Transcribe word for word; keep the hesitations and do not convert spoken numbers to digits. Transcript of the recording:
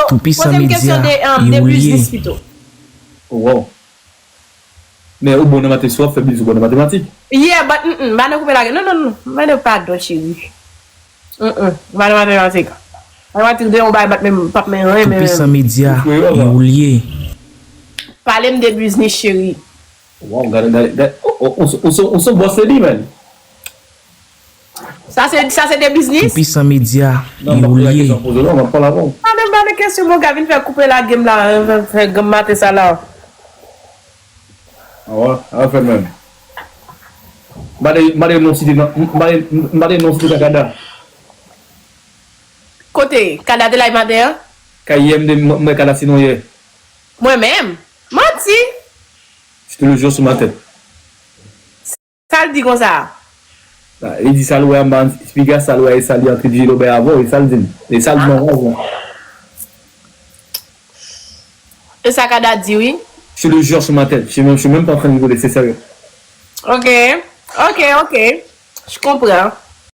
Toupisan Medya, um, de biznis pito. Wow. Men ou bon nan matematik, w ap fè biznis ou bon nan matematik. Yeah, but mm, mm, pa nan koupe lage. Non, non, non. Mande padon, cheri. Mm, mm. Pa nan matematik. Matematik de yon bay bat men pap men ren men. Toupisan Medya, e ou l ye. Pale m de biznis, cheri. Wow, gade, gade, gade. Ou se yon bòs lady, man. Sa se sa se de biznis? Toupisan Medya, e ou l ye. Mwen pa la bon. Mande mande kesyon mon ka vin fè koupe lage m la, fè granm maten sa la. Awa, awa fè menm. Mande mande non site nan mande non site nan kada. Kote? Kada te la maten an? Kay yè m de mwen kada sinon yè. Mwen menm? Manti! C'était le jour sou ma tèt. Sa l di konsa? Li di sa l wè anba piga, sa l wè e sa li antre di lobè avè w, e sa l di m. E sa l di m anvan. E sa Kada di wi. Sur le jour sou ma tèt. Je suis même, je suis même pas en train de rigoler, c'est sérieux. Ok, ok, ok. Je comprends.